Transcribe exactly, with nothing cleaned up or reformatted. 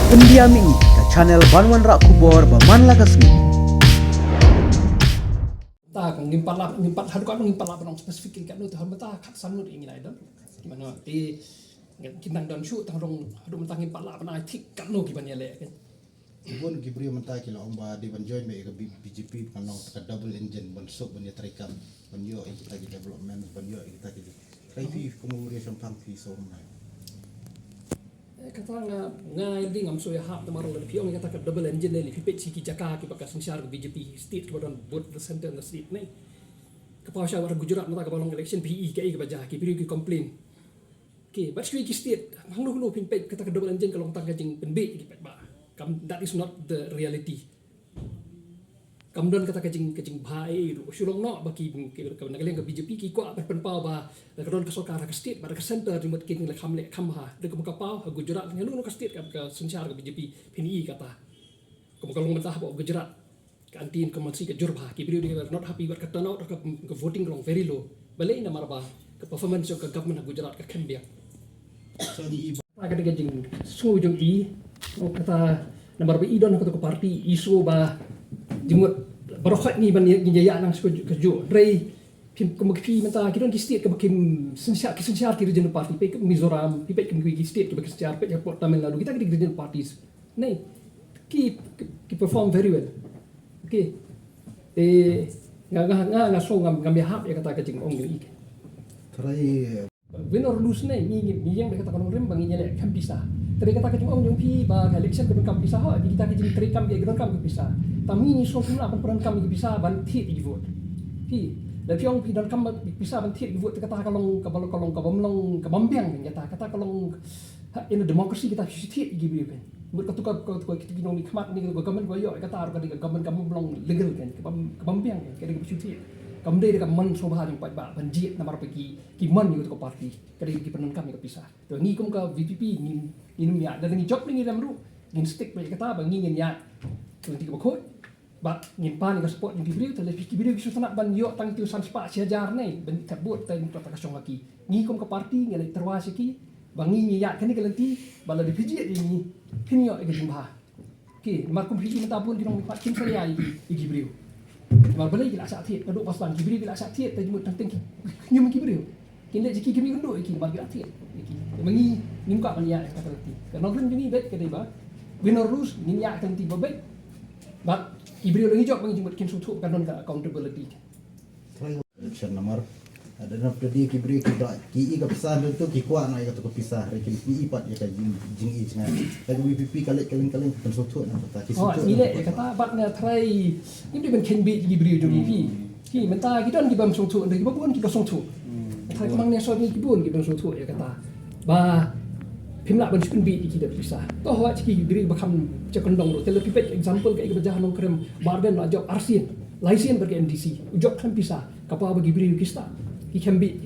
India Mih, ka channel ban wanrah khubor ba man la ka sngi. Ta ngim pat lah, ngim pat haduh katno ngim pat lah ban ong specific katno te hynrei mynta khatsan ngut ïa ngi la don. Ki mano te ki nang don shuh tang rong haduh mynta ngim pat lah ban ai thik katno ki ban ïaleh. Bun ki briew mynta ki la ong ba dei ban join beit ïa ka B-, B J P ban long ka double engine ban suk ban ïatrei kam ban ïoh ïa kita ki development ban ïoh ïa kita ki. Trai phi kum u briew shongpang phi sngewbha. Eh, kata nga, nga ïa ding ngam sngewthuh namar lada phi ong ïa kata ka double engine ne, phi peit shi ki jaka kiba ka synshar ka B J P state kiba don both the center and the state ne. Ka paw sha war Gujarat mynta kaba long election phi i kaei kaba jia, ki briew ki complain. Okay, bad shuwa ki state, hangno hangno phin peit kata ka double engine ka long tang ka jingpynbeit ki paidbah. Kam, that is not the reality. Kam don kata ka jing, ka jingbha ei ruh. Shu long noh ba ki, ki, ka, na ka liang ka B J P ki kwah ban pynpaw ba la ka don ka sorkar ha ka state bad ha ka center jingmut kin la kham leh kham bha. Da kaba ka paw ha Gujarat ne, hangno hangno ka state ka, ka synshar ka B J P phin i kata. Kaba ka long mynta ha Gujarat. Ka anti incumbency ka jur bha, ki briew dei not happy bad ka turnout, ka, ka voting ka long very low. Balei? Namar ba ka performance jong ka government ha Gujarat ka khem biang. Ka dei ka jingsngew jong i, oh, kata namar ba i don ha kata ka party, i sngew ba jingmut baroh khoit ngi ban ïa, ngi ïa nang shu ka ju. Hynrei phi, kum ki phi mynta ki don ki state kiba kim synshar, ki synshar ki regional party, peit kum Mizoram, phi peit kum ki state kiba ki synshar, peit ha Tamil Nadu, kita ki regional parties. Nei, ki, ki, ki perform very well. Okay. Te nga, nga, nga, nga sngew ngam, ngam ïahap ïa kata ka jingong jong i. Trai, eh, win or lose ne, ngi, ngi, ngi ïeng da kata ka nongrim ba ngin ïaleh kam pisa. Trai kata ka jingong jong phi ba ka election ka donkam pisa, ho, kita ka jingtrei kam ka donkam ka pisa. Tang ngi, ngi sngew kumno ban pyndonkam ka pisa ban thied ïa ki vote. Phi, lada phi ong phi donkam pisa ban thied ïa ki vote, te kata ka long, kaba long, ka long, kabym long, kabym biang kata, kata ka long, ha, in a democracy kita phi shu thied ïa ki briew kan. Mut katu ka, ka, ka, kita ki nongmihkhmat ne ka government ba ïoh, kata ruh ka dei ka government, kabym long legal kan, kabym, kabym biang kan, ka dei kaba shu thied. Kam dei da ka mon sngewbha jong paidbah ban jied namar ba ki, ki mon ïa katu ka party, ka dei ki pyndonkam ïa ka pisa. Te ngi kum ka V P P ngin, ngin ym ïaid, lada ngi jop ne ngi rem ruh, ngin stick beit ïa kata ba ngi ngin ïaid ka lynti kaba khuid. Bad ngin pan ïa ka support jong ki briew, te lada ki briew ki sngewtynnat ban ïoh tang ki san spah shi hajar ne ban thep vote, te ngi, kata ka shong ha ki. Ngi kum ka party ngi leit tyrwa sha ki ba ngi, ngi ïaid kane ka lynti, ba lada phi jied ïa ngi phin ïoh ïa ka jingbha. Ki, namar kum phi mynta bun ki nongmihkhmat kim sa ïa ïa ki, ïa ki briew. Namar balei ki la shah thied, naduh ba sdang ki briew ki la shah thied, te jingmut tang teng ki, ki hynñium ki briew. Kin leh jingki kynduh ïa ki namar ki la thied ïa ki. Te ma ngi ngim kwah ban ïa ka lynti. Ka nongrim jong ngi beit ka dei ba win or lose ngin ïa ka lynti ba beit. Bad ki briew la ngi jop ba ngi jingmut kin sngewthuh ka don ka accountability. Election namar at the end of the day ki briew ki ba ki i ka pisa hynrei tu ki kwah na ïa katu ka pisa hynrei kin i pat ïa ka jing, jing i jngai. Ka V P P ka leh ka leng ka leng kan sngewthuh na kata ki sngewthuh. Oh, ngi leh ïa kata bad nga trai ngim dei ban kheiñ beit ki briew jong ngi phi. Ki mynta ki don ki bym sngewthuh, hynrei kiba bun kiba sngewthuh. Trai ka mang ne sot ngi ki bun ki bym sngewthuh ïa kata. Ba phim lah ban shu pynbeit ïa ki da pisa. To hooid ki briew ba kham jakhlia kyndong ruh. Te lada phi peit example kaei kaba jia ha Nongkrem, Bah Ardent la jop arsien, laisien bad ka M D C. U jop khlem pisa. Ka paw ba ki briew ki stad, ki khlem beit.